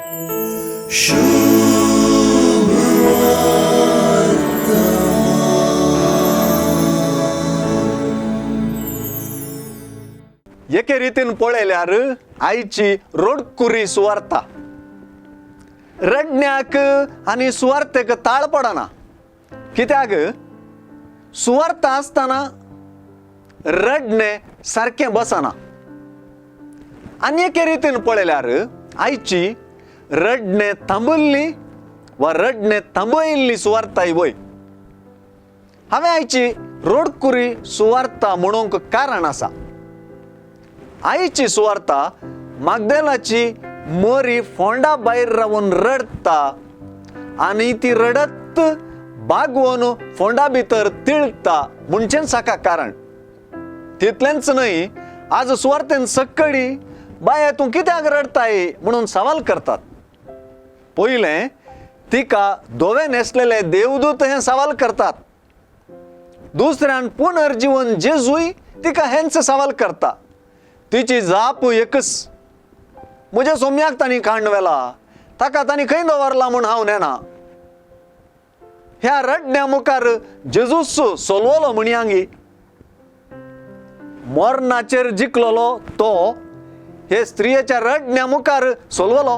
एके रितीन पळयल्यार आयची रोडकुरी सुवार्ता रडण्याक आनी सुवार्थेक ताळ पडना. कित्याक सुवार्थ आसतना रडणें सारकें बसना. आनी एके रितीन पळयल्यार आयची रडणें थांबल्ली वा रडणें थांबयल्ली सुवार्थाय वय. हांवें आयची रोडकुरी सुवार्ता म्हणूंक कारण आसा. आयची सुवार्ता मागदेलाची मोरी फोंडा भायर रावन रडटा आनी ती रडत बागवोन फोंडा भितर तिळटा म्हणचेंच हाका कारण. तितलेंच न्हय, आज सुवार्थेन सक्कडी बाये तूं कित्याक रडटाय म्हणून सवाल करतात. पयलें तिका धवे न्हेसलेले देवदूत हें सवाल करतात. दुसऱ्यान पुनर्जीवन जेजूय तिका हेंच सवाल करता. तिची जाप एकच, म्हज्या सोम्याक तांणी कांड व्हेला, ताका तांणी खंय दवरला म्हूण हांव नेना. ह्या रडण्या मुखार जेजूस सोलवलो म्हणयांगी. मरणाचेर जिखलोलो तो हे स्त्रियेच्या रडण्या मुखार सोलवलो.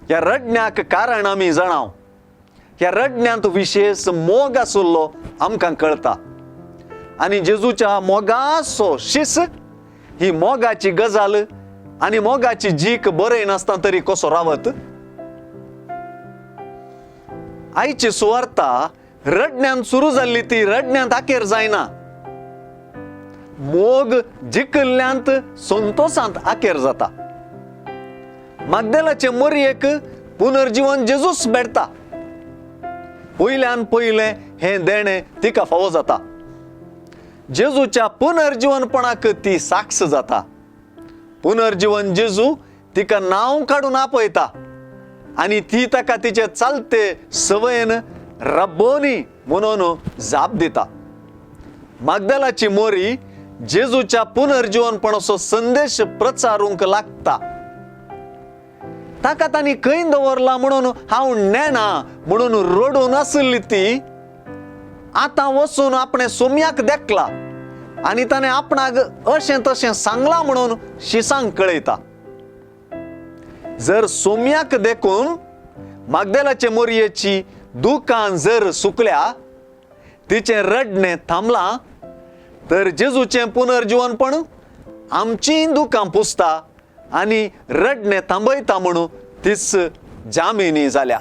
ह्या रडण्याक कारण आमी जाणाव. ह्या रडण्यांत विशेश मोग आशिल्लो आमकां कळटा. आनी जेजूच्या मोगाचो शिस ही मोगाची गजाल आनी मोगाची जीक बरय नासतना तरी कसो रावत. आयची सुवार्ता रडण्यांत सुरू जाल्ली ती रडण्यांत आखेर जायना. मोग जिखल्ल्यांत संतोशांत आखेर जाता. मागदेलाचे मोरयेक पुनर्जीवन जेजूस भेटता. पयल्यान पयलें हें देणें तिका फावो जाता. जेजूच्या पुनर्जीवनपणाक ती साक्ष जाता. पुनर्जीवन जेजू तिका नांव काडून आपयता आनी ती ताका तिचे चालते सवयेन रब्बोनी म्हणून जाप दिता. मागदेलाची मोरी जेजूच्या पुनर्जीवनपणाचो संदेश प्रचारूंक लागता. ताका तांणी खंय दवरला म्हणून हांव नेणा म्हणून रडून आशिल्ली ती आतां वचून आपणें सोम्याक देखला आनी ताणें आपणाक अशें तशें सांगलां म्हणून शिसांक कळयता. जर सोम्याक देखून मागदेलाचे मोरयेची दुकान जर सुकल्या, तिचें रडणें थांबलां, तर जेजूचें पुनर्जीवनपण आमचीं दुकां पुसता आनी रडणें थांबयता म्हणून तीच जामिनी जाल्या.